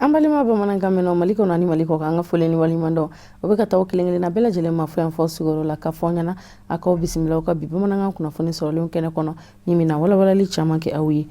An balima bamanankan mɛnnaw Mali kɔnɔ ani Mali kɔkan, an ka foli ni waleɲumandɔn o bɛ ka taa kelen kelenna bɛɛ lajɛlen ma fo yan fɔ sigiyɔrɔ la, ka fɔ ɲɛna a k'aw bisimila aw ka bi bamanankan kunnafoni sɔrɔlenw kɛnɛ kɔnɔ, min bɛna walawalali caman kɛ aw ye.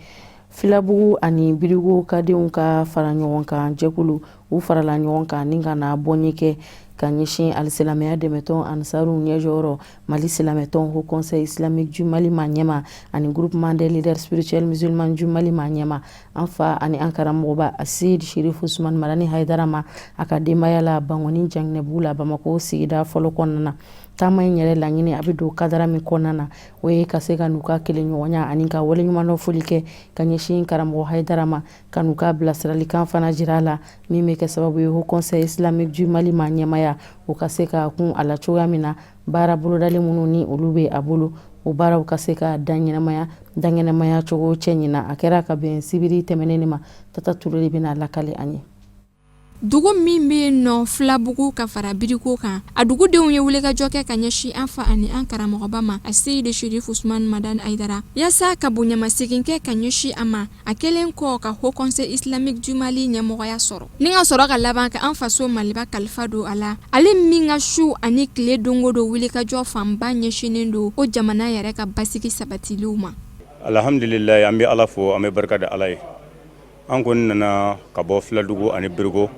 Filabugu ani Birigo kadenw ka fara ɲɔgɔn kan jɛkulu, u farala ɲɔgɔn kan ni ka na bɔnye kɛ ka ɲɛsin alisilamɛya dɛmɛtɔn Ansaru ɲɛjɔyɔrɔ, Mali silamɛtɔn Haut Conseil Islamique du Mali ma ɲɛma ani Groupement des leaders spirituels musulmans du Mali ma ɲɛma, an fa ani an karamɔgɔba Aseyidi Sherifu Usumani Madani Hayidara ma, a ka denbaya la Bankɔni Janginɛbugu la, Bamakɔ sigida fɔlɔ kɔnɔna na. Taama in yɛrɛ laɲini a bɛ don kadara min kɔnɔna na, o ye ka se ka n'u ka kelenɲɔgɔnya ani ka waleɲumandɔn foli kɛ ka ɲɛsin karamɔgɔ Hayidara ma, ka n'u ka bilasiralikan fana jira a la, min bɛ kɛ sababu ye Haut Conseil Islamique du Mali ma ɲɛmaya o ka se ka kun a la cogoya min na, baara bolodalen minnu ni olu bɛ a bolo, o baaraw ka se ka dan ɲɛnamaya cogo cɛ ɲin. A kɛra ka bɛn sibiri tɛmɛnen ma. Tata Ture de bɛna lakali an ye. Dugu min bɛ yen nɔ Filabugu ka fara Biriko kan, a dugudenw ye wulikajɔ kɛ ka ɲɛsin an fa ani an karamɔgɔba ma, Aseyidi Sherifu Usumani Madani Hayidara, yaasa ka bonyamasegin kɛ ka ɲɛsin a ma, a kɛlen kɔ ka Haut Conseil Islamique du Mali ɲɛmɔgɔya sɔrɔ ni ka sɔrɔ ka laban ka an faso Maliba kalifa don a la, ale min ka su ani tile don o don wulikajɔ fanba ɲɛsinnen don o jamana yɛrɛ ka basigi sabatiliw ma. Alihamdulilayi, an bɛ Ala fo, an bɛ barika da Ala ye. An kɔni nana ka bɔ Filadugu ani Birigo,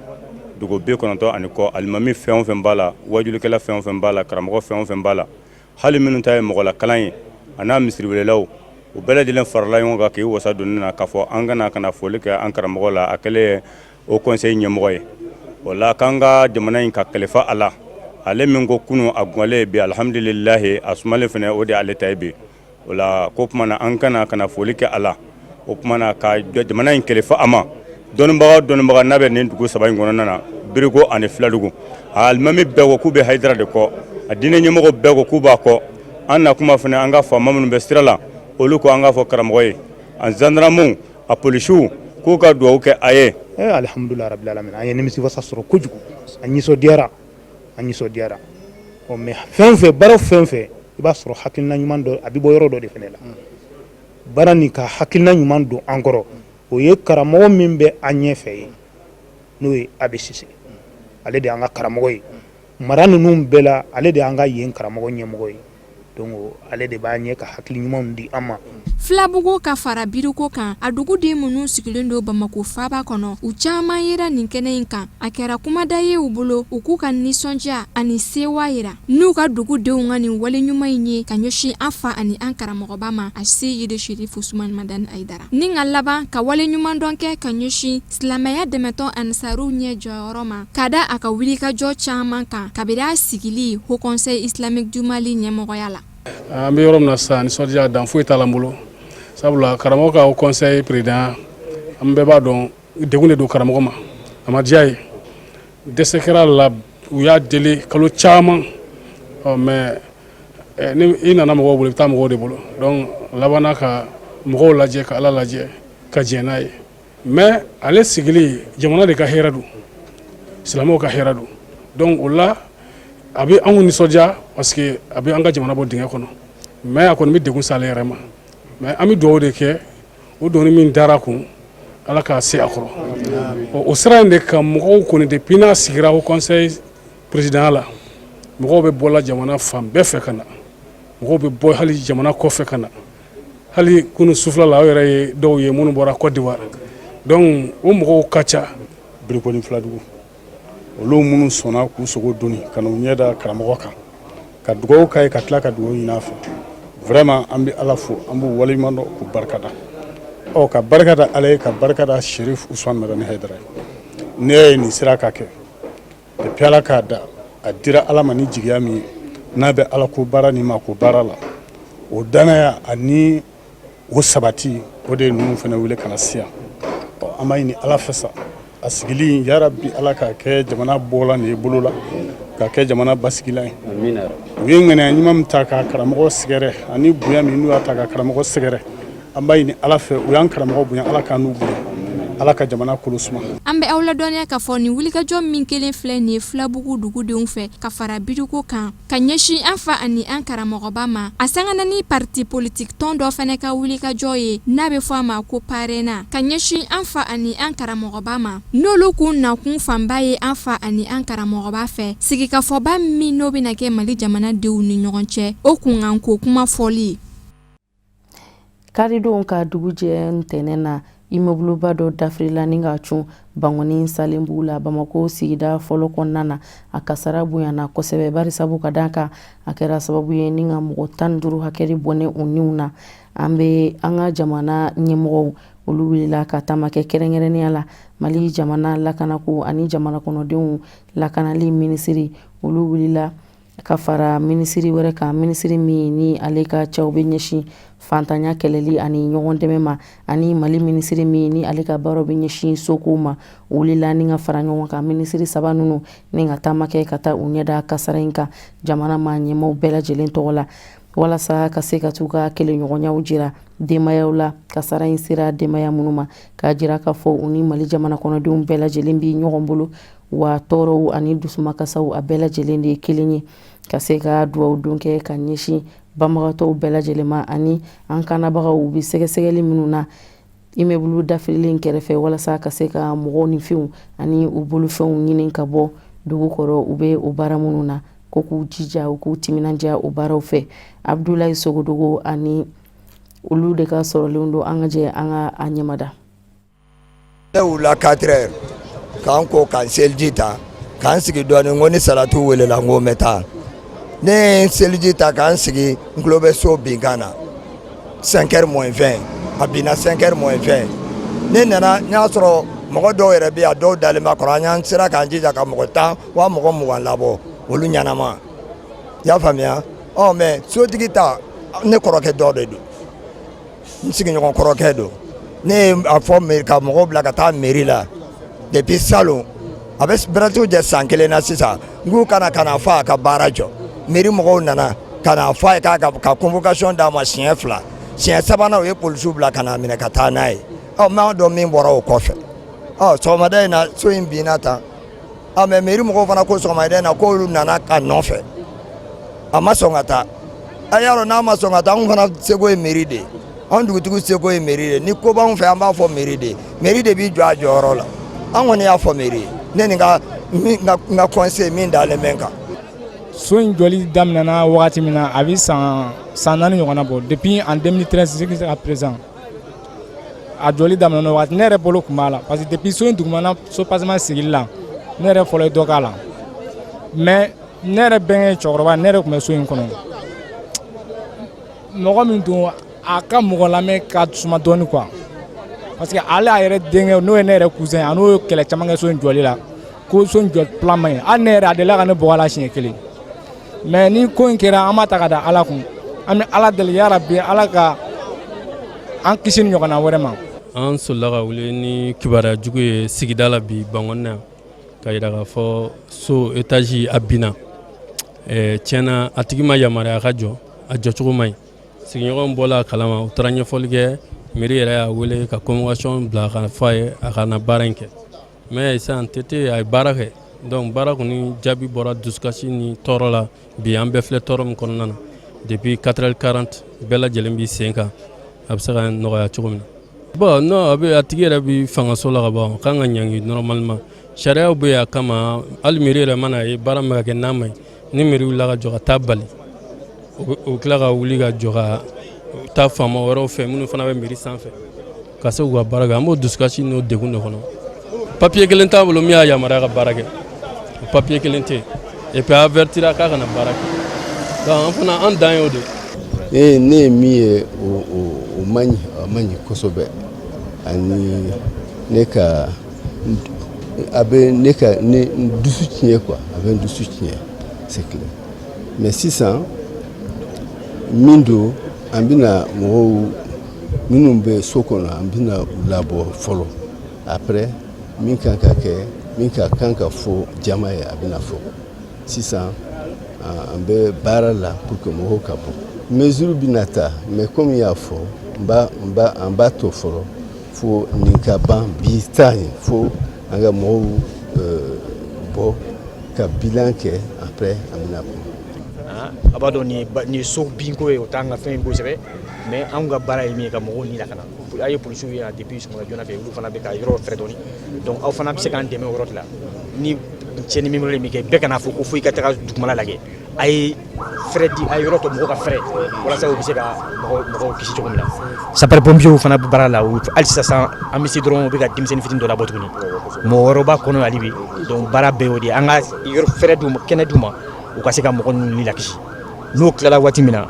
dugu 90 ani kɔ. Alimami fɛn o fɛn b'a la, wajulikɛla fɛn o fɛn b'a la, karamɔgɔ fɛn o fɛn b'a la, hali minnu ta ye mɔgɔlakalan ye a n'a misiriwelelaw, u bɛɛ lajɛlen farala ɲɔgɔn kan k'i wasa don na k'a fɔ an ka na ka na foli kɛ an karamɔgɔ la, a kɛlen Haut Conseil ɲɛmɔgɔ ye. O la k'an ka jamana in ka kalifa a la, ale min ko kunun a gwalen bi, alihamdulilayi, a sumalen fana, o de ale ta ye bi. O la ko tuma na an ka na ka na foli kɛ a la, o tuma na ka jamana in kalifa a ma. Dɔnnibaga dɔnnibaga n'a bɛ nin dugu saba in kɔnɔna na, Birigo ani Filadugu, a alimami bɛɛ ko k'u bɛ Hayidara de kɔ, a diinɛ ɲɛmɔgɔ bɛɛ ko k'u b'a kɔ. An na kuma fana, an ka faama minnu bɛ sira la, olu ko an k'a fɔ karamɔgɔ ye, a zandaramuw, a polisiw, k'u ka dugawu kɛ a ye. Alihamdulilayi rabil alamin, an ye nimisiwasa sɔrɔ kojugu, an nisɔndiyara, an nisɔndiyara. Ɔ mais fɛn fɛn, baara fɛn fɛn, i b'a sɔrɔ hakilina ɲuman dɔ a bɛ bɔ yɔrɔ dɔ de fana la. Baara nin ka hakilina ɲuman don an kɔrɔ, o ye karamɔgɔ min bɛ an ɲɛfɛ ye, n'o ye Abe Sise, ale de y'an ka karamɔgɔ ye mara ninnu bɛɛ la, ale de y'an ka yen karamɔgɔ ɲɛmɔgɔ ye. Donc ale de b'an ɲɛ ka hakili ɲumanw di an ma. Filabugu ka fara Biriko kan, a duguden minnu sigilen don Bamakɔ faaba kɔnɔ, u caman yera nin kɛnɛ in kan. A kɛra kumada ye u bolo, u k'u ka nisɔndiya ani sewa yira n'u ka dugudenw ka nin wale ɲuman in ye ka ɲɛsin an fa ani an karamɔgɔba ma, Aseyidi Sherifu Usumani Madani Hayidara, ni ka laban ka wale ɲumandɔn kɛ ka ɲɛsin silamɛya dɛmɛtɔn Ansaru ɲɛ jɔyɔrɔ ma, ka da a ka wulikajɔ caman kan kabiri a sigili Haut Conseil Islamique du Mali ɲɛmɔgɔya la. An bɛ yɔrɔ min na sisan, nisɔndiya dan foyi t'a la n bolo, sabula karamɔgɔ ka Haut Conseil président, an bɛɛ b'a dɔn, degun de don karamɔgɔ ma, a ma diya ye, dɛsɛ kɛra la, u y'a deli kalo caman. Ɔ mais ni i nana mɔgɔw bolo, i bɛ taa mɔgɔw de bolo. Donc labanna ka mɔgɔw lajɛ, ka Ala lajɛ, ka jɛn n'a ye. Mais ale sigili, jamana de ka hɛrɛ don, silamɛw ka hɛrɛ don. Donc o la a bɛ anw nisɔndiya, parce que a bɛ an ka jamana bɔ dingɛ kɔnɔ. Mais a kɔni bɛ degun s'ale yɛrɛ ma. Mais an bɛ dugawu de kɛ, o doni min dara kun, Ala k'a se a kɔrɔ. O sira in de kan, mɔgɔw kɔni, depuis n'a sigira Haut Conseil président la, mɔgɔw bɛ bɔla jamana fan bɛɛ fɛ ka na, mɔgɔw bɛ bɔ hali jamana kɔfɛ ka na. Hali kunun sufɛla la, aw yɛrɛ ye dɔw ye minnu bɔra Côte d'Ivoire. Donc o mɔgɔw ka ca. Biriko ni Filadugu, olu minnu sɔnna k'u sogo doni ka n'u ɲɛ da karamɔgɔ kan ka dugawu k'a ye, ka tila ka dugawu ɲini a fɛ, vraiment an bɛ Ala fo, an b'u waleɲuman dɔn, k'u barika da. Ɔ ka barika da Ala ye, ka barika da Sherif Usman Madani Hayidara ye. Ne ye nin sira ka kɛ depuis Ala k'a da, a dira Ala ma ni jigiya min ye, n'a bɛ Ala ko baara ni ma ko baara la, o danaya ani o sabati, o de ye ninnu fana wele ka na se yan. An b'a ɲini Ala fɛ sa, a sigili, yarabi Ala k'a kɛ jamana bɔla nin ye bolo la, k'a kɛ jamana basigila ye. U ye ŋaniya ɲuman min ta ka karamɔgɔ sɛgɛrɛ, ani bonya min n'u y'a ta ka karamɔgɔ sɛgɛrɛ, an b'a ɲini Ala fɛ, u y'an karamɔgɔ bonya, Ala k'an n'u bonya. Ala ka jamana kolo suma. An bɛ aw ladɔnniya k'a fɔ nin wulikajɔ min kelen filɛ nin ye Filabugu dugudenw fɛ ka fara biriko kan ka ɲɛsin an fa ani an karamɔgɔba ma, a sangana ni parti politique tɔn dɔ fana ka wulikajɔ ye n'a bɛ fɔ a ma ko PARENA ka ɲɛsin an fa ani an karamɔgɔba ma, n'olu kun nakun fanba ye an fa ani an karamɔgɔba fɛ sigikafɔba min n'o bɛna kɛ Mali jamanadenw ni ɲɔgɔn cɛ, o kunkanko kuma fɔli. Karidon ka dugu jɛ ntɛnɛn na, immeuble dɔ dafirila ni ka cun Bankɔni Salenbugu la Bamakɔ sigida fɔlɔ kɔnɔna na. A kasara bonyana kosɛbɛ barisabu ka d'a kan a kɛra sababu ye ni ka mɔgɔ 15 hakɛ de bɔnɛ u niw na. An bɛ an ka jamana ɲɛmɔgɔw olu wulila ka taama kɛ, kɛrɛnkɛrɛnnenya la Mali jamana lakanako ani jamana kɔnɔdenw lakanali minisiri, olu wulila ka fara minisiri wɛrɛ kan, minisiri min ni ale ka caw bɛ ɲɛsin fantanya kɛlɛli ani ɲɔgɔn dɛmɛ ma, ani Mali minisiri min ni ale ka baaraw bɛ ɲɛsin soko ma, wulila ni ka fara ɲɔgɔn kan minisiri saba ninnu ni ka taama kɛ ka taa u ɲɛda kasara in kan jamana maa ɲɛmaaw bɛɛ lajɛlen tɔgɔ la, walasa ka se ka t'u ka kɛlɛɲɔgɔnyaw jira denbayaw la kasara in sera denbaya minnu ma, k'a jira k'a fɔ u ni Mali jamana kɔnɔdenw bɛɛ lajɛlen bɛ ɲɔgɔn bolo, wa tɔɔrɔw ani dusumakasaw a bɛɛ lajɛlen de ye kelen ye, ka se ka dugawu don kɛ ka ɲɛsin banbagatɔw bɛɛ lajɛlen ma ani an kanabagaw u bɛ sɛgɛsɛgɛli minnu na immeuble dafirilen kɛrɛfɛ, walasa ka se ka mɔgɔw ni fɛnw ani u bolofɛnw ɲini ka bɔ dugu kɔrɔ. U bɛ o baara minnu na, ko k'u jija, u k'u timinandiya o baaraw fɛ. Abudulayi Sogodogo ani olu de ka sɔrɔlenw don, an ka jɛ an ka a ɲɛmada. Ne wulila 4 heures k'an ko k'an seliji ta k'an sigi dɔɔnin, ko ni salatu welela n ko n bɛ taa. Ne ye seliji ta k'an sigi, n tulo bɛ so binkan na 5 heures moins 20. A binna 5 heures moins 20. Ne nana, n y'a sɔrɔ mɔgɔ dɔw yɛrɛ bɛ yan, dɔw dalen b'a kɔrɔ. An y'an sera k'an jija ka mɔgɔ 10 wa mɔgɔ 20 labɔ, olu ɲɛnama, i y'a faamuya. Ɔ mais sotigi ta, ne kɔrɔkɛ dɔ de don, n sigiɲɔgɔn kɔrɔkɛ don. Ne ye a fɔ ka mɔgɔw bila ka taa mairie la depuis salon, a bɛ bɛrɛtiw jɛ san kelen na sisan, n k'u kana ka na fɔ a ka baara jɔ. Mairie mɔgɔw nana ka na fɔ a ye k'a ka convocation d'a ma siɲɛ fila, siɲɛ sabanan u ye polisiw bila ka n'a minɛ ka taa n'a ye. Ɔ n m'a dɔn min bɔra o kɔfɛ. Ɔ sɔgɔmada in na so in binna tan. A mais mairie mɔgɔw fana ko sɔgɔmada in na k'olu nana a nɔfɛ, a ma sɔn ka taa. A y'a dɔn n'a ma sɔn ka taa, anw fana seko ye mairie de ye, anw dugutigi seko ye mairie de ye. Ni ko b'anw fɛ, an b'a fɔ mairie de ye, mairie de b'i jɔ a jɔyɔrɔ la. An kɔni y'a fɔ mairie ye, ne ni n ka conseil min dalen bɛ n kan. So in jɔli daminɛna wagati min na, a bɛ san 4 ɲɔgɔnna bɔ, depuis en 2013 jusqu'à présent. A jɔli daminɛna waati, ne yɛrɛ bolo tun b'a la, parce que depuis so in dugumana soubassement sigili la, ne yɛrɛ fɔlɔ ye dɔ k'a la. Mais ne yɛrɛ bɛnkɛ cɛkɔrɔba, ne yɛrɛ tun bɛ so in kɔnɔ. Mɔgɔ min don, a ka mɔgɔ lamɛn ka suma dɔɔni quoi, parce que ale a yɛrɛ denkɛ, n'o ye ne yɛrɛ cousin, a n'o ye kɛlɛ caman kɛ so in jɔli la, ko so in jɔ plan man ɲi. Hali ne yɛrɛ, a delila ka ne bugɔ a la siɲɛ kelen. Mais ni ko in kɛra, an b'a ta ka da Ala kun, an bɛ Ala deli, yarabi Ala ka an kisi ni ɲɔgɔnna wɛrɛ ma. An solila ka wuli ni kibaruya jugu ye sigida la bi Bankɔni na yan, ka yira k'a fɔ so étage a binna. Tiɲɛna, a tigi ma yamaruya ka jɔ, a jɔcogo man ɲi. Sigiɲɔgɔnw bɔla a kalama, u taara ɲɛfɔli kɛ. Mairie yɛrɛ y'a wele ka convocation bila ka fɔ a ye a ka na baara in kɛ. Mais sisan tete a ye baara kɛ, donc baara kɔni jaabi bɔra dusukasi ni tɔɔrɔ la. Bi an bɛɛ filɛ tɔɔrɔ min kɔnɔna na, depuis 4h40 bɛɛ lajɛlen b'i sen kan, a bɛ se ka nɔgɔya cogo min na. Bon, non, a bɛ a tigi yɛrɛ bɛ fangaso la ka ban, kan ka ɲangi normalement. Sariyaw bɛ yen a kama. Hali mairie yɛrɛ mana ye baara min ka kɛ n'a ma ɲi, ni mairie wulila ka jɔ ka taa bali, o tila ka wuli ka jɔ ka taa faama wɛrɛw fɛ minnu fana bɛ mairie sanfɛ ka se k'u ka baara kɛ. An b'o dusukasi n'o degun de kɔnɔ. Papier kelen t'a bolo min y'a yamaruya ka baara kɛ, o papier kelen tɛ yen. Et puis a avertira k'a kana baara kɛ, donc an fana an dan y'o de ye. Ne ye min ye, o man ɲi, a man ɲi kosɛbɛ. Ani ne ka a bɛ ne ka ne dusu tiɲɛ quoi, a bɛ n dusu tiɲɛ, c'est clair. Mais sisan min don, an bɛna mɔgɔw minnu bɛ so kɔnɔ, an bɛna u labɔ fɔlɔ. Après, min kan ka kɛ, min ka kan ka fɔ jama ye, a bɛna fɔ. Sisan an bɛ baara la pour que mɔgɔw ka bɔ. Mesure bɛna ta, mais comme i y'a fɔ, n b'a an b'a to fɔlɔ. Fo nin ka ban bi ta ye, fo an ka mɔgɔw bɔ ka bilan kɛ, après an bɛna kuma. A b'a dɔn, nin ye so binko ye, o t'an ka fɛn ye kosɛbɛ, mais anw ka baara ye min ye, ka mɔgɔw ni lakana. A ye polisiw ye yan depuis sɔgɔmada joona fɛ, olu fana bɛ ka yɔrɔ fɛrɛ dɔɔni. Donc aw fana bɛ se k'an dɛmɛ o yɔrɔ de la. Ni tiɲɛni min min kɛ, bɛɛ kana fɔ ko fo i ka taga dugumala lajɛ. A ye fɛrɛ di, a ye yɔrɔ to mɔgɔ ka fɛrɛ, walasa u bɛ se ka mɔgɔw kisi cogo min na. Sapeur pompiers fana bɛ baara la hali sisan. An bɛ se dɔrɔn, u bɛ ka denmisɛnnin fitinin dɔ labɔ tuguni, mɔgɔ wɛrɛw b'a kɔnɔ hali bi. Donc baara bɛɛ y'o de ye, an ka yɔrɔ fɛrɛ d'u ma, kɛnɛ d'u ma, u ka se ka mɔgɔ ninnu ni lakisi. N'o tilala waati min na,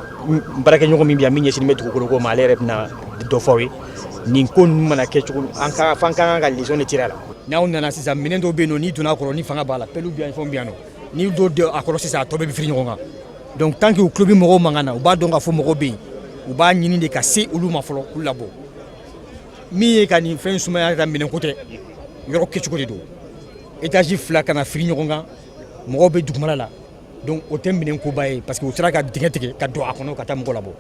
baarakɛɲɔgɔn min bɛ yan, min ɲɛsinnen bɛ dugukolo ko ma, ale yɛrɛ bɛna dɔ fɔ aw ye. Nin ko ninnu mana kɛ cogo, an ka f'an ka kan ka leçon de tirer a la. N'aw nana sisan, minɛn dɔw bɛ yen nɔ, n'i donna a kɔrɔ, ni fanga b'a la, pelle bɛ yan, fɛnw bɛ yan nɔ, n'i dɔw don a kɔrɔ sisan, a tɔ bɛɛ bɛ firi ɲɔgɔn kan. Donc tant que u tulo bɛ mɔgɔw mankan na, u b'a dɔn k'a fɔ mɔgɔw bɛ yen, u b'a ɲini de ka se olu ma fɔlɔ k'u labɔ. Min ye ka nin fɛn sumaya, ka minɛnko tɛ, yɔrɔ kɛcogo de don. Étage fila kana firi ɲɔgɔn kan, mɔgɔw bɛ dugumala la, donc o tɛ minɛnkoba ye, parce que u sera ka dingɛ tigɛ ka don a kɔnɔ ka taa mɔgɔ labɔ.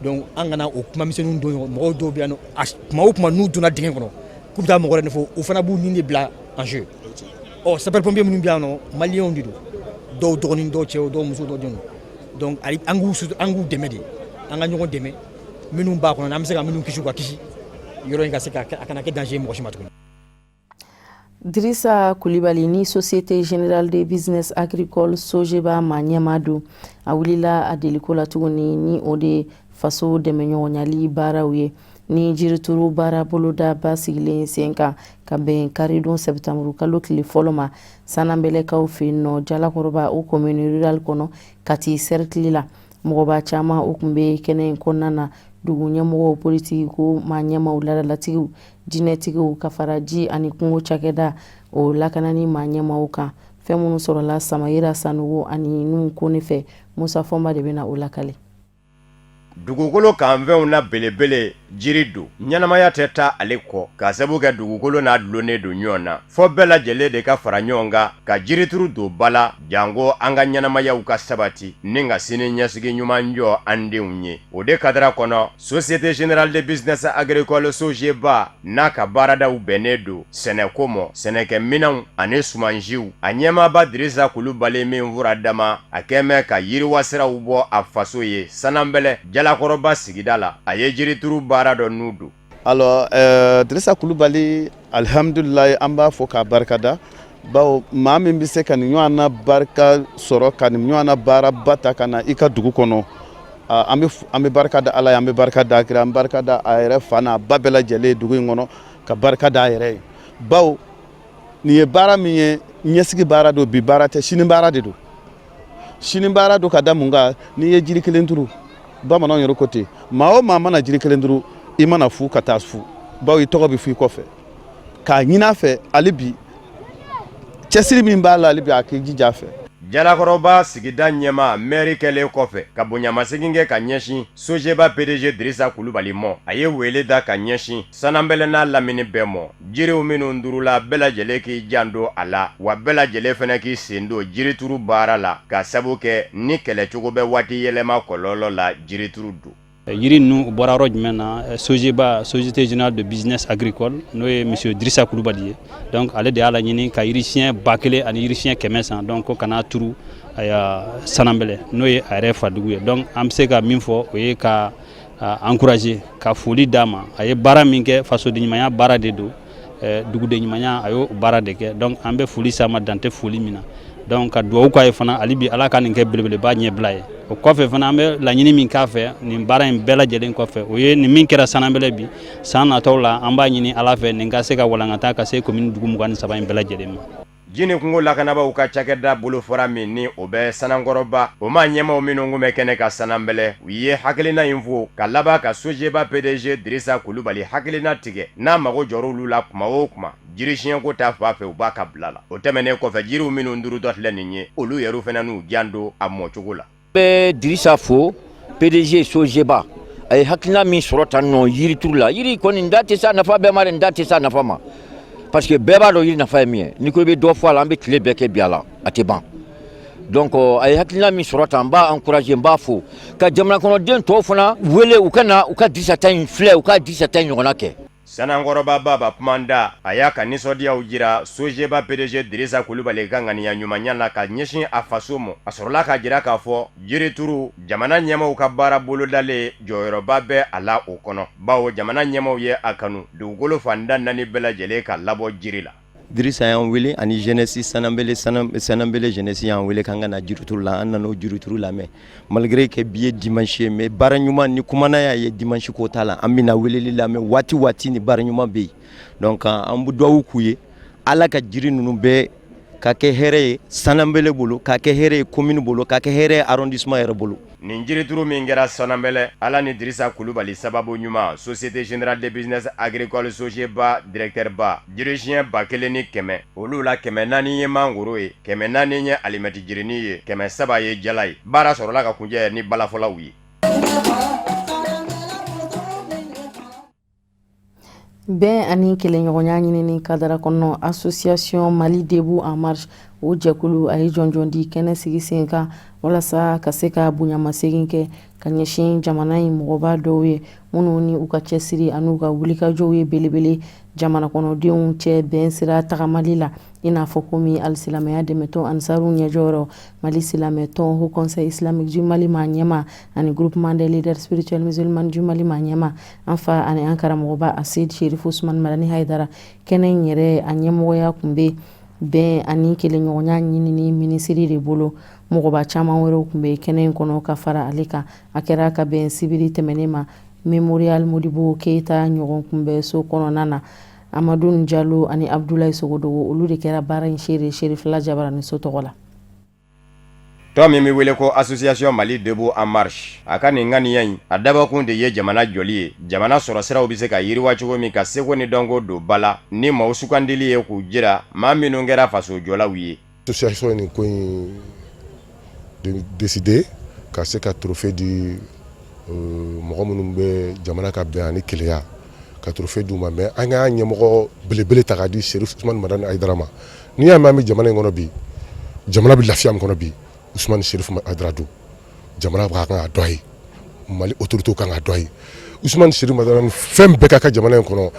Donc an kana o kumamisɛnninw don ɲɔgɔn. Mɔgɔw dɔw bɛ yan nɔ, tuma o tuma n'u donna dingɛ kɔnɔ k'u bɛ taa mɔgɔ wɛrɛ nɔfɛ, u fana b'u ni de bila en jeu. Ɔ sapeur pompier minnu bɛ yan nɔ, maliyɛnw de don, dɔw dɔgɔnin, dɔw cɛw, dɔw muso, dɔw denw. Donc an k'u dɛmɛ de, an ka ɲɔgɔn dɛmɛ. Minnu b'a kɔnɔ, an bɛ se ka minnu kisi, u ka kisi, yɔrɔ in ka se ka a kana kɛ danger ye mɔgɔ si ma tuguni. Dirisa Kulibali ni Société Générale de Business Agricole Sogeba ma ɲɛma don, a wulila a deliko la tuguni, ni o de faso dɛmɛɲɔgɔnyali baaraw ye, ni jirituru baara boloda ba sigilen sen kan ka bɛn karidon sɛtanburu kalo tile fɔlɔ ma, Sananbɛlɛkaw fɛ yen nɔ, Jalakɔrɔba, o commune rurale kɔnɔ, Kati cercle la. Mɔgɔba caman o tun bɛ kɛnɛ in kɔnɔna na: dugu ɲɛmɔgɔw, politiki ko maa ɲɛmaw, ladalatigiw, jinɛtigiw, ka fara ji ani kungo cakɛda o lakanani maa ɲɛmaw kan. Fɛn minnu sɔrɔla Samayira Sanogo ani Nuhu Kone fɛ, Musa Fɔnba de bɛna o lakale. Dugukolo kanfɛnw na belebele, jiri don. Ɲɛnamaya tɛ taa ale kɔ, ka sabu kɛ dugukolo n'a dulonnen don ɲɔgɔn na. Fɔ bɛɛ lajɛlen de ka fara ɲɔgɔn kan ka jirituru don ba la, janko an ka ɲɛnamayaw ka sabati ni ka sini ɲɛsigi ɲuman jɔ an denw ye. O de kadara kɔnɔ, Société Générale de Business Agricole Sogeba n'a ka baaradaw bɛnnen don sɛnɛko mɔ, sɛnɛkɛminɛnw ani sumansiw, a ɲɛmaaba Dirisa Kulubali min fura dama, a kɛmɛ ka yiriwasiraw bɔ a faso ye Sananbɛlɛ Jalakɔrɔba sigida la, a ye jirituru baara dɔ n'u don. Alors Dirisa Kulubali, alihamdulilayi, an b'a fɔ k'a barikada, bawo maa min bɛ se ka nin ɲɔgɔn na barika sɔrɔ, ka nin ɲɔgɔn na baaraba ta ka na i ka dugu kɔnɔ, an bɛ barika da Ala ye, an bɛ barika da kira, an bɛ barika da a yɛrɛ fa n'a ba bɛɛ lajɛlen dugu in kɔnɔ, ka barika da a yɛrɛ ye, bawo nin ye baara min ye, ɲɛsigi baara don, bi baara tɛ, sini baara de don. Sini baara don ka da mun kan? N'i ye jiri kelen turu, bamananw yɛrɛ ko ten, maa o maa mana jiri kelen turu, i mana fu ka taa fu, bawo i tɔgɔ bɛ fɔ i kɔfɛ. K'a ɲini a fɛ hali bi, cɛsiri min b'a la, hali bi a k'i jija a fɛ. Jalakɔrɔba sigida ɲɛmaa, mɛri kɛlen kɔfɛ ka bonyamasegin kɛ ka ɲɛsin Sogeba PDG Dirisa Kulubali mɔ, a ye wele da ka ɲɛsin Sananbɛlɛ n'a lamini bɛɛ mɔ, jiriw minnu turula, bɛɛ lajɛlen k'i janto a la, wa bɛɛ lajɛlen fana k'i sen don jirituru baara la, ka sabu kɛ ni kɛlɛcogo bɛ waati yɛlɛma kɔlɔlɔ la, jirituru don. Yiri ninnu, u bɔra yɔrɔ jumɛn na? Sogeba, Société Générale de Business Agricole, n'o ye monsieur Dirisa Kulubali ye, donc ale de y'a laɲini ka yiri siɲɛ 1000 ani yiri siɲɛ 100 san, donc ko kana turu aya Sananbɛlɛ, n'o ye a yɛrɛ fadugu ye. Donc an bɛ se ka min fɔ, o ye ka encourager, ka foli d'a ma. A ye baara min kɛ, fasoden ɲumanya baara de don, duguden ɲumanya, a y'o baara de kɛ. Donc an bɛ foli s'a ma, dan tɛ foli min na. Donc ka dugawu k'a ye fana hali bi, Ala ka nin kɛ belebeleba ɲɛbila ye. O kɔfɛ fana, an bɛ laɲini min k'a fɛ nin baara in bɛɛ lajɛlen kɔfɛ, o ye nin min kɛra Sananbɛlɛ bi, san natɔw la, an b'a ɲini Ala fɛ nin ka se ka walankata ka se commune dugu 23 in bɛɛ lajɛlen ma. Ji ni kungo lakanabaaw ka cakɛda bolofara min ni o bɛ Sanankɔrɔba, o maa ɲɛmaw minnu kun bɛ kɛnɛ ka Sananbɛlɛ, u ye hakilina in fo ka laban ka Sogeba PDG Dirisa Kulubali hakilina tigɛ n'a mago jɔr'olu la kuma o kuma jiri siɲɛko ta fan fɛ, u b'a ka bila la. O tɛmɛnen kɔfɛ, jiriw minnu turutɔ filɛ nin ye, olu yɛrɛ fana n'u janto a mɔcogo la. Bɛ Dirisa fo, PDG Sogeba. A ye hakilina min sɔrɔ tan nɔ yirituru la, yiri kɔni, n da tɛ s'a nafa bɛɛ ma dɛ, n da tɛ s'a nafa ma, parce que bɛɛ b'a dɔn yiri nafa ye min ye. N'i ko i bɛ dɔ fɔ a la, an bɛ tile bɛɛ kɛ bi a la, a tɛ ban. Donc a ye hakilina min sɔrɔ tan, n b'a encourager, n b'a fo, ka jamana kɔnɔden tɔw fana wele u ka na u ka Dirisa ta in filɛ, u ka Dirisa ta in ɲɔgɔnna kɛ. Sanankɔrɔba Baba Kumanda, a y'a ka nisɔndiyaw jira Sogeba PDG Dirisa Kulubali ka ŋaniya ɲumanya la ka ɲɛsin a faso ma. A sɔrɔla k'a jira k'a fɔ jirituru, jamana ɲɛmaaw ka baara bolodalen jɔyɔrɔba bɛ a la o kɔnɔ, bawo jamana ɲɛmaaw ye a kanu dugukolo fan tan naani bɛɛ lajɛlen ka labɔ jiri la. Dirisa y'an wele ani jeunesse Sananbele Sananbele jeunesse y'an wele k'an ka na jirituru la, an nana o jirituru lamɛn malgré que bi ye dimanche ye, mais baara ɲuman ni kumana y'a ye dimanche ko t'a la, an bɛna weleli lamɛn waati waati ni baara ɲuman bɛ yen. Donc an bɛ dugawu k'u ye, Ala ka jiri ninnu bɛɛ ka kɛ hɛrɛ ye Sananbele bolo, ka kɛ hɛrɛ ye commune bolo, ka kɛ hɛrɛ ye arrondissement yɛrɛ bolo. Nin jirituru min kɛra Sananbɛlɛ, Ala ni Dirisa Kulubali sababu ɲuman, Société Générale de Business Agricole Sogeba directeur ba, jirisiɲɛ 1100, olu la 400 ye mangoro ye, 400 ye alimɛti jirinin ye, 300 ye jala ye. Baara sɔrɔla ka kuncɛ ni balafɔlaw ye. Bɛn ani kelenɲɔgɔnya ɲinini kadara kɔnɔ, Association Mali Debout en Marche, o jɛkulu a ye jɔnjɔn di kɛnɛ sigi sen kan walasa ka se ka bonyamasegin kɛ ka ɲɛsin jamana in mɔgɔba dɔw ye, minnu ni u ka cɛsiri ani u ka wulikajɔw ye belebele jamana kɔnɔdenw cɛ bɛn sira tagamali la, i n'a fɔ komi alisilamɛya dɛmɛtɔn Ansaru ɲɛjɔyɔrɔ, Mali silamɛtɔn Haut Conseil Islamique du Mali maa ɲɛmaa ani Groupement des leaders spirituels musulmans du Mali maa ɲɛmaa, an fa ani an karamɔgɔba Aseyid Serifu Usumani Madani Hayidara. Kɛnɛ in yɛrɛ a ɲɛmɔgɔya tun bɛ bɛn ani kelenɲɔgɔnya ɲinini minisiri de bolo. Mɔgɔba caman wɛrɛw tun bɛ kɛnɛ in kɔnɔ ka fara ale kan. A kɛra ka bɛn sibiri tɛmɛnen ma Mémorial Modibo Keyita ɲɔgɔn kunbɛnso kɔnɔna na. Amadu Jalo ani Abudulayi Sogodogo, olu de kɛra baara in seere Serifila Jabaraniso tɔgɔ la. Tɔn min bɛ wele ko Association Mali Debout en Marche, a ka nin ŋaniya in, a dabɔkun de ye jamana jɔli ye, jamana sɔrɔsiraw bɛ se ka yiriwa cogo min, ka seko ni dɔnko don ba la ni maaw sugandili ye k'u jira maa minnu kɛra fasojɔlaw ye. Association ye nin ko in décider ka se ka trophée di mɔgɔ minnu bɛ jamana ka bɛn ani kelenya, ka trophée d'u ma. Mais an y'a ɲɛmɔgɔ belebele ta k'a di Serif Usumani Madani Hayidara ma. N'i y'a mɛn an bɛ jamana in kɔnɔ bi, jamana bɛ lafiya min kɔnɔ bi, Usumani Serif Hayidara don. Jamana b'a kan k'a dɔn a ye, Mali autorités kan k'a dɔn a ye. Usumani Serif Madani, fɛn bɛɛ ka kɛ jamana in kɔnɔ,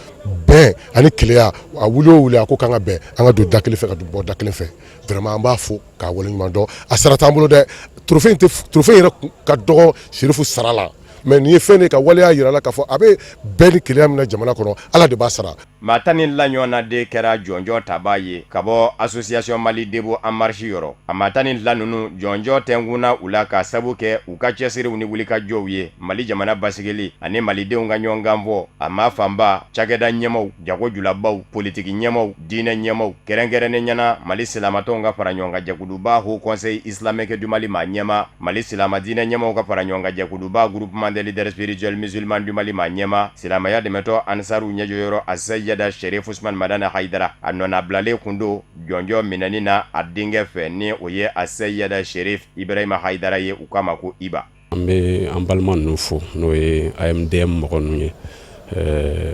bɛn ani kelenya, a wuli o wuli a ko k'an ka bɛn, an ka don da kelen fɛ ka bɔ da kelen fɛ. Vraiment an b'a fo k'a waleɲuman dɔn. A sara t'an bolo dɛ, trophée in tɛ, trophée yɛrɛ ka dɔgɔ Serifu sara la, mais nin ye fɛn de ka waleya jira la k'a fɔ a bɛ bɛn ni kelenya min na jamana kɔnɔ, Ala de b'a sara. Maa 12 ɲɔgɔnna de kɛra jɔnjɔn tabaa ye ka bɔ Association Mali Debout en Marche yɔrɔ. A maa 12 ninnu jɔnjɔn tɛnkunna u la ka sabu kɛ u ka cɛsiriw ni wulikajɔw ye Mali jamana basigili ani Malidenw ka ɲɔgɔnkanfɔ. A maa fanba cakɛda ɲɛmaaw, jago julabaw, politiki ɲɛmaaw, diinɛ ɲɛmaaw, kɛrɛnkɛrɛnnenya na Mali silamatɔnw ka fara ɲɔgɔn kan jɛkuluba Haut Conseil Islamique du Mali maa ɲɛmaa, Mali silama diinɛ ɲɛmaaw ka fara ɲɔgɔn kan jɛkuluba Groupement des leaders spirituels musulmans du Mali maa ɲɛmaa, silamɛya dɛmɛtɔn Ansaru ɲɛjɔyɔrɔ Asayida Serif Usumani Madani Hayidara, a nɔnabilalen kun don jɔnjɔn minɛni na a denkɛ fɛ, ni o ye Asayida Serif Ibrahima Hayidara ye, u k'a ma ko Iba. An bɛ an balima ninnu fo, n'o ye AMDM mɔgɔ ninnu ye.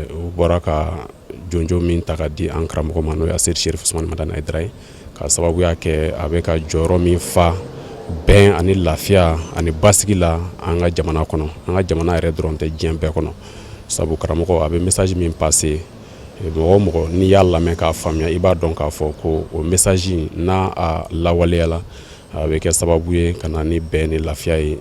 U bɔra ka jɔnjɔn min ta ka di an karamɔgɔ ma, n'o ye Aseyidi Serif Usumani Madani Hayidara ye, ka sababuya kɛ a bɛ ka jɔyɔrɔ min fa bɛn ani lafiya ani basigi la an ka jamana kɔnɔ, an ka jamana yɛrɛ dɔrɔn tɛ, diɲɛ bɛɛ kɔnɔ. Sabu karamɔgɔ a bɛ message min passer, mɔgɔ o mɔgɔ n'i y'a lamɛn k'a faamuya, i b'a dɔn k'a fɔ ko o message n'a a lawaleyala, a bɛ kɛ sababu ye ka na ni bɛn ni lafiya ye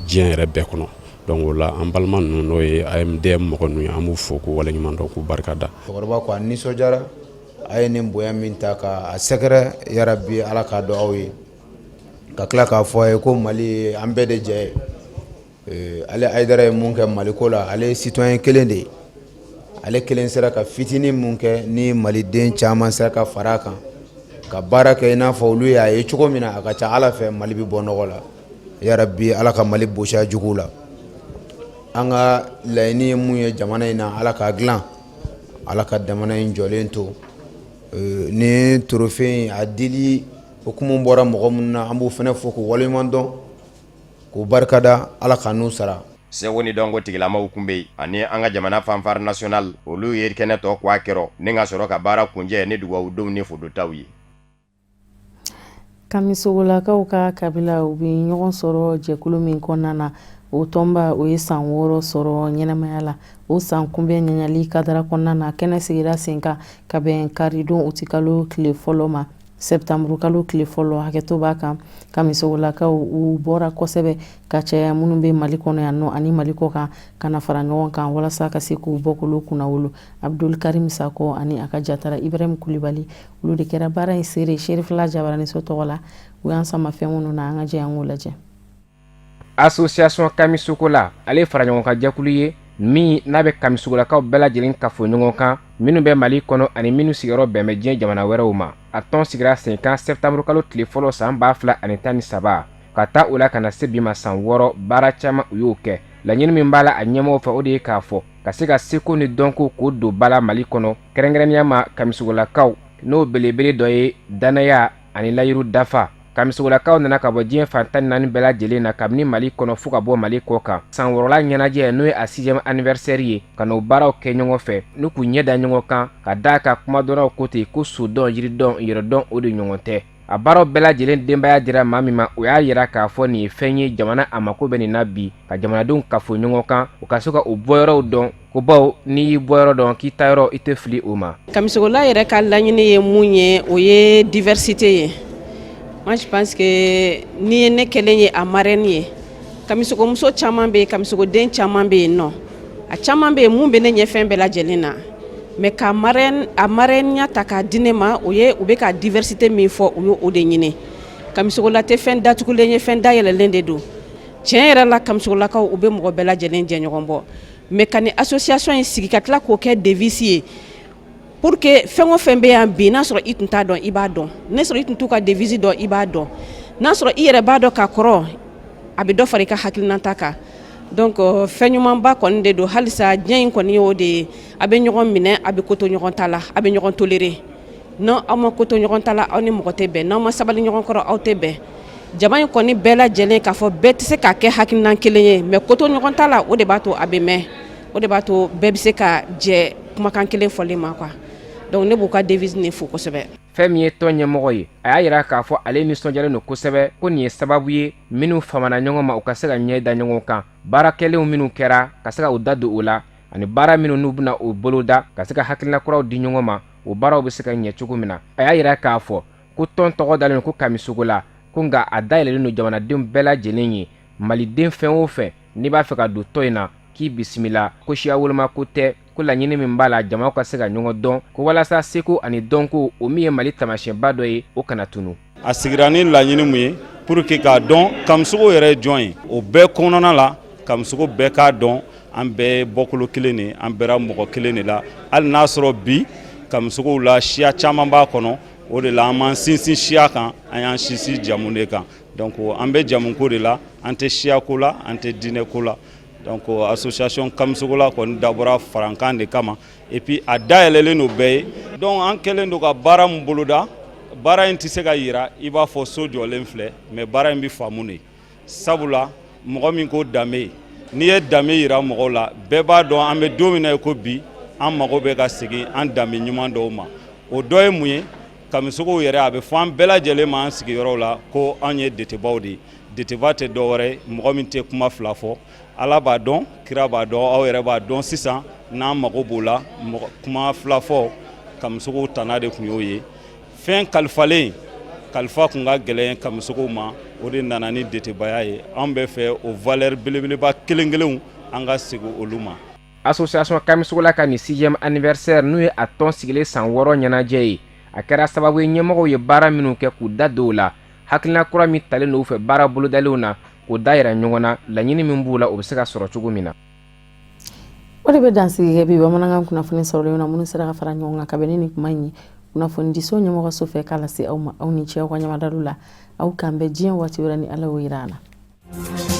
diɲɛ yɛrɛ bɛɛ kɔnɔ. Donc o la an balima ninnu, n'o ye AMDM mɔgɔ ninnu ye, an b'u fo k'u waleɲuman dɔn, k'u barika da. Cɛkɔrɔba ko a nisɔndiyara, a ye nin bonya min ta k'a sɛgɛrɛ, yarabi Ala k'a dɔn aw ye, ka tila k'a fɔ a ye ko Mali ye an bɛɛ de jɛ ye. Ale Hayidara ye mun kɛ Maliko la, ale ye citoyen kelen de ye, ale kelen sera ka fitinin mun kɛ, ni maliden caman sera ka fara a kan ka baara kɛ i n'a fɔ olu y'a ye cogo min na, a ka ca Ala fɛ Mali bɛ bɔ nɔgɔ la. Yarabi Ala ka Mali bɔsi a juguw la. An ka laɲini ye mun ye jamana in na, Ala k'a dilan, Ala ka jamana in jɔlen to. Ni trophée in a dili hukumu bɔra mɔgɔ minnu na, an b'u fana fo k'u waleɲuman dɔn, k'u barikada, Ala ka n'u sara. Seko ni dɔnko tigilamaw kun bɛ yen ani an ka jamana fanfare nationale, olu ye kɛnɛ tɔ kwa kɛrɔ ni ka sɔrɔ ka baara kuncɛ ni dugawudenw ni fototaw ye. Kamisogolakaw ka kabila u bɛ ɲɔgɔn sɔrɔ jɛkulu min kɔnɔna na, o tɔnba o ye san 6 sɔrɔ ɲɛnamaya la. O san kunbɛn ɲaɲali kadara kɔnɔna na, kɛnɛ sigira sen kan ka bɛn karidon utikalo tile fɔlɔ ma, sɛtanburukalo tile fɔlɔ. Hakɛto b'a kan, kamisogolakaw u bɔra kosɛbɛ ka caya, minnu bɛ Mali kɔnɔ yan nɔ ani Mali kɔ kan, ka na fara ɲɔgɔn kan walasa ka se k'u bɔkolo kunnawolo. Abdul Karim Sakɔ ani a ka jatara Ibrahim Kulibali, olu de kɛra baara in seere Serifila Jabaraniso tɔgɔ la. U y'an sama fɛn minnu na, an ka jɛ an k'o lajɛ. Association Kamisogola, ale ye faraɲɔgɔnkan jɛkulu ye min n'a bɛ kamisogolakaw bɛɛ lajɛlen kafo ɲɔgɔn kan, minnu bɛ Mali kɔnɔ ani minnu sigiyɔrɔ bɛn bɛ diɲɛ jamana wɛrɛw ma. A tɔn sigira sen kan septembre kalo tile fɔlɔ san 2013, ka taa o la ka na se bi ma san 6, baara caman u y'o kɛ. Laɲini min b'a la a ɲɛmɔgɔw fɛ, o de ye k'a fɔ ka se ka seko ni dɔnko k'o don ba la Mali kɔnɔ, kɛrɛnkɛrɛnnenya ma kamisogolakaw, n'o belebele dɔ ye dannaya ani layiru dafa. Kamisogolakaw nana ka bɔ diɲɛ fan 14 bɛɛ lajɛlen na, kabini Mali kɔnɔ fo ka bɔ Mali kɔ kan. San wɔɔrɔla ɲɛnajɛ, n'o ye a sixième anniversaire ye, ka n'o baaraw kɛ ɲɔgɔn fɛ n'u k'u ɲɛ da ɲɔgɔn kan, ka d'a kan kumadɔnnaw ko ten ko sodɔn, yiridɔn, yɛrɛdɔn, o de ɲɔgɔn tɛ. A baaraw bɛɛ lajɛlen denbaya dira maa min ma, o y'a yira k'a fɔ nin ye fɛn ye jamana a mako bɛ nin na bi, ka jamanadenw kafo ɲɔgɔn kan, u ka se ka u bɔyɔrɔw dɔn, ko bawo n'i y'i bɔyɔrɔ dɔn, k'i taayɔrɔ i tɛ fili o ma. Kamisogola yɛrɛ ka laɲini ye mun ye, o ye diversité ye. Moi, je pense que n'i ye ne kɛlen ye a marraine ye, kamisogomuso caman bɛ yen, kamisogoden caman bɛ yen nɔ, a caman bɛ yen mun bɛ ne ɲɛ fɛn bɛɛ lajɛlen na, mais ka marraine a marraine ta k'a di ne ma, o ye u bɛ ka diversité min fɔ, u ye o de ɲini. Kamisogola tɛ fɛn datugulen ye, fɛn dayɛlɛlen de don. Tiɲɛ yɛrɛ la, kamisogolakaw u bɛ mɔgɔ bɛɛ lajɛlen jɛ ɲɔgɔn bɔ, mais ka nin association in sigi ka tila k'o kɛ devise ye pour que fɛn o fɛn bɛ yan bi, n'a sɔrɔ i tun t'a dɔn, i b'a dɔn, n'a sɔrɔ i tun t'u ka devise dɔn, i b'a dɔn, n'a sɔrɔ i yɛrɛ b'a dɔn ka kɔrɔ, a bɛ dɔ fara i ka hakilinata kan. Donc fɛn ɲumanba kɔni de don. Halisa diɲɛ in kɔni y'o de ye, a bɛ ɲɔgɔn minɛ, a bɛ ko to ɲɔgɔn ta la, a bɛ ɲɔgɔn tolérer. N'aw aw ma ko to ɲɔgɔn ta la, aw ni mɔgɔ tɛ bɛn. N'aw ma sabali ɲɔgɔn kɔrɔ, aw tɛ bɛn. Jama in kɔni bɛɛ lajɛlen, k'a fɔ bɛɛ tɛ se k'a kɛ hakilina kelen ye, mais ko to ɲɔgɔn ta la, o de b'a to a bɛ mɛn, o de b'a to bɛɛ bɛ se ka jɛ kumakan kelen fɔlen ma quoi. Donc ne b'u ka devise nin fo kosɛbɛ. Fɛn min ye tɔn ɲɛmɔgɔ ye, a y'a yira k'a fɔ ale nisɔndiyalen don kosɛbɛ, ko nin ye sababu ye minnu famana ɲɔgɔn ma, u ka se ka ɲɛ da ɲɔgɔn kan, baara kɛlenw minnu kɛra, ka se ka u da don o la, ani baara minnu n'u bɛna o boloda, ka se ka hakilina kuraw di ɲɔgɔn ma, o baaraw bɛ se ka ɲɛ cogo min na. A y'a yira k'a fɔ ko tɔn tɔgɔ dalen ko Kamisogola, ko nka a dayɛlɛlen don jamanadenw bɛɛ lajɛlen ye. Maliden fɛn o fɛn n'i b'a fɛ ka don tɔn in na, k'i bisimila, ko siya woloma ko tɛ, ko laɲini min b'a la, jamaw ka se ka ɲɔgɔn dɔn, ko walasa seko ani dɔnko, o min ye Mali taamasiyɛnba dɔ ye, o kana tunu. A sigira ni laɲini mun ye, pour que k'a dɔn Kamisogo yɛrɛ ye jɔn ye. O bɛɛ kɔnɔna la, Kamisogo bɛɛ k'a dɔn an bɛɛ ye bɔkolo kelen de, an bɛra mɔgɔ kelen de la, hali n'a sɔrɔ bi Kamisogow la siya caman b'a kɔnɔ. O de la an m'an sinsin siya kan, an y'an sinsin jamu de kan. Donc an bɛ jamuko de la, an tɛ siyako la, an tɛ diinɛko la. Donc association Kamisogola kɔni dabɔra farankan de kama, et puis a dayɛlɛlen don bɛɛ ye. Donc an kɛlen don ka baara min boloda, baara in tɛ se ka yira i b'a fɔ so jɔlen filɛ, mais baara in bɛ faamu de, sabula mɔgɔ min ko danbe, n'i ye danbe yira mɔgɔw la, bɛɛ b'a dɔn an bɛ don min na i ko bi, an mago bɛ ka segin an danbe ɲuman dɔw ma. O dɔ ye mun ye? Kamisogow yɛrɛ, a bɛ fɔ an bɛɛ lajɛlen ma an sigiyɔrɔw la ko anw ye detebaw de ye. Deteba tɛ dɔ wɛrɛ ye, mɔgɔ min tɛ kuma fila fɔ. Ala b'a dɔn, kira b'a dɔn, aw yɛrɛ b'a dɔn. Sisan n'an mago b'o la, kuma fila fɔ, Kamisogow tana de tun y'o ye. Fɛn kalifalen, kalifa tun ka gɛlɛn Kamisogow ma, o de nana ni detebaya ye. An bɛ fɛ o valeur belebeleba kelen kelenw, an ka segin olu ma. Association Kamisogola ka nin sixième anniversaire, n'o ye a tɔn sigilen san 6 ɲɛnajɛ ye, a kɛra sababu ye ɲɛmɔgɔw ye baara minnu kɛ, k'u da don o la, hakilina kura min talen don u fɛ baara bolodalenw na, k'o da yira ɲɔgɔn na, laɲini min b'u la, o bɛ se ka sɔrɔ cogo min na. O de bɛ dansigi kɛ bi bamanankan kunnafoni sɔrɔlenw na, minnu sera ka fara ɲɔgɔn kan ka bɛn ni nin kuma in ye kunnafonidiso ɲɛmɔgɔso fɛ k'a lase aw ma. Aw ni ce aw ka ɲamadaliw la. Aw k'an bɛn diɲɛ waati wɛrɛ ni Ala y'o yira an na.